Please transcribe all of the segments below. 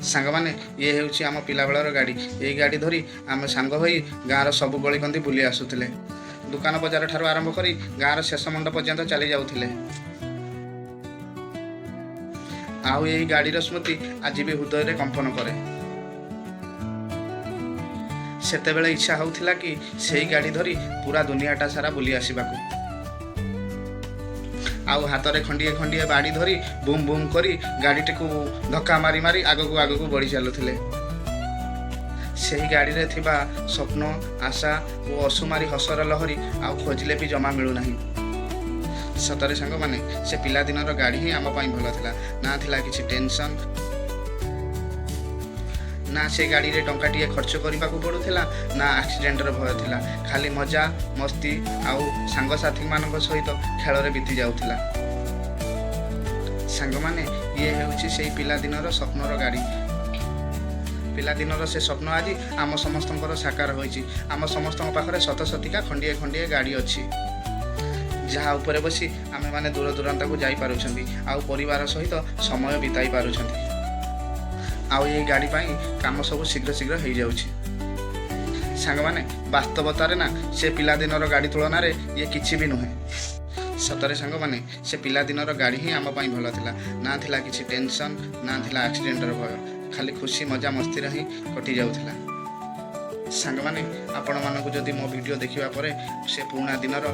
ସାଙ୍ଗମାନେ, ଇଏ ହେଉଛି ଆମ ପିଲାବେଳର ଗାଡ଼ି। ଏଇ ଗାଡ଼ି ଧରି ଆମେ ସାଙ୍ଗ ହୋଇ ଗାଁର ସବୁ ଗଳିକନ୍ଦି ବୁଲି ଆସୁଥିଲେ। ଦୋକାନ ବଜାର ଠାରୁ ଆରମ୍ଭ କରି ଗାଁର ଶେଷ ମୁଣ୍ଡ ପର୍ଯ୍ୟନ୍ତ ଚାଲି ଯାଉଥିଲେ। ଆଉ ଏଇ ଗାଡ଼ିର ସ୍ମୃତି ଆଜି ବି ହୃଦୟରେ କମ୍ପନ କରେ। ସେତେବେଳେ ଇଚ୍ଛା ହେଉଥିଲା କି ସେଇ ଗାଡ଼ି ଧରି ପୁରା ଦୁନିଆଟା ସାରା ବୁଲି ଆସିବାକୁ। ଆଉ ହାତରେ ଖଣ୍ଡିଏ ଖଣ୍ଡିଏ ବାଡ଼ି ଧରି ବୁମ୍ ବୁମ୍ କରି ଗାଡ଼ିଟିକୁ ଧକ୍କା ମାରି ମାରି ଆଗକୁ ଆଗକୁ ବଢ଼ି ଚାଲୁଥିଲେ। ସେହି ଗାଡ଼ିରେ ଥିବା ସ୍ୱପ୍ନ, ଆଶା ଓ ଅସୁମାରୀ ହସର ଲହରୀ ଆଉ ଖୋଜିଲେ ବି ଜମା ମିଳୁନାହିଁ। ସତରେ ସାଙ୍ଗମାନେ, ସେ ପିଲାଦିନର ଗାଡ଼ି ହିଁ ଆମ ପାଇଁ ଭଲ ଥିଲା। ନା ଥିଲା କିଛି ଟେନସନ୍, ନା ସେ ଗାଡ଼ିରେ ଟଙ୍କାଟିଏ ଖର୍ଚ୍ଚ କରିବାକୁ ପଡ଼ୁଥିଲା, ନା ଆକ୍ସିଡେଣ୍ଟର ଭୟ ଥିଲା। ଖାଲି ମଜା ମସ୍ତି ଆଉ ସାଙ୍ଗସାଥିମାନଙ୍କ ସହିତ ଖେଳରେ ବିତି ଯାଉଥିଲା। ସାଙ୍ଗମାନେ, ଇଏ ହେଉଛି ସେଇ ପିଲାଦିନର ସ୍ୱପ୍ନର ଗାଡ଼ି। ପିଲାଦିନର ସେ ସ୍ୱପ୍ନ ଆଜି ଆମ ସମସ୍ତଙ୍କର ସାକାର ହୋଇଛି। ଆମ ସମସ୍ତଙ୍କ ପାଖରେ ସତ ସତିକା ଖଣ୍ଡିଏ ଖଣ୍ଡିଏ ଗାଡ଼ି ଅଛି, ଯାହା ଉପରେ ବସି ଆମେମାନେ ଦୂର ଦୂରାନ୍ତକୁ ଯାଇପାରୁଛନ୍ତି ଆଉ ପରିବାର ସହିତ ସମୟ ବିତାଇ ପାରୁଛନ୍ତି। ଆଉ ଏଇ ଗାଡ଼ି ପାଇଁ କାମ ସବୁ ଶୀଘ୍ର ଶୀଘ୍ର ହେଇଯାଉଛି। ସାଙ୍ଗମାନେ, ବାସ୍ତବତାରେ ନା ସେ ପିଲାଦିନର ଗାଡ଼ି ତୁଳନାରେ ଇଏ କିଛି ବି ନୁହେଁ। ସତରେ ସାଙ୍ଗମାନେ, ସେ ପିଲାଦିନର ଗାଡ଼ି ହିଁ ଆମ ପାଇଁ ଭଲ ଥିଲା। ନା ଥିଲା କିଛି ଟେନସନ୍, ନା ଥିଲା ଆକ୍ସିଡେଣ୍ଟର ଭୟ। ଖାଲି ଖୁସି ମଜା ମସ୍ତିରେ ହିଁ କଟି ଯାଉଥିଲା। ସାଙ୍ଗମାନେ, ଆପଣମାନଙ୍କୁ ଯଦି ମୋ ଭିଡ଼ିଓ ଦେଖିବା ପରେ ସେ ପୁରୁଣା ଦିନର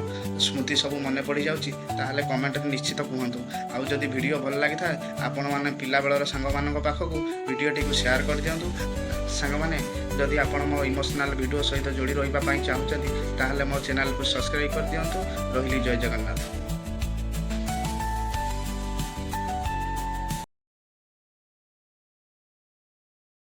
ସ୍ମୃତି ସବୁ ମନେ ପଡ଼ିଯାଉଛି, ତାହେଲେ କମେଣ୍ଟରେ ନିଶ୍ଚିତ କୁହନ୍ତୁ। ଆଉ ଯଦି ଭିଡ଼ିଓ ଭଲ ଲାଗିଥାଏ, ଆପଣମାନେ ପିଲାବେଳର ସାଙ୍ଗମାନଙ୍କ ପାଖକୁ ଭିଡ଼ିଓଟିକୁ ସେୟାର କରିଦିଅନ୍ତୁ। ସାଙ୍ଗମାନେ, ଯଦି ଆପଣ ମୋ ଇମୋସନାଲ୍ ଭିଡ଼ିଓ ସହିତ ଯୋଡ଼ି ରହିବା ପାଇଁ ଚାହୁଁଛନ୍ତି, ତାହେଲେ ମୋ ଚ୍ୟାନେଲକୁ ସବସ୍କ୍ରାଇବ୍ କରିଦିଅନ୍ତୁ। ରହିଲି, ଜୟ ଜଗନ୍ନାଥ।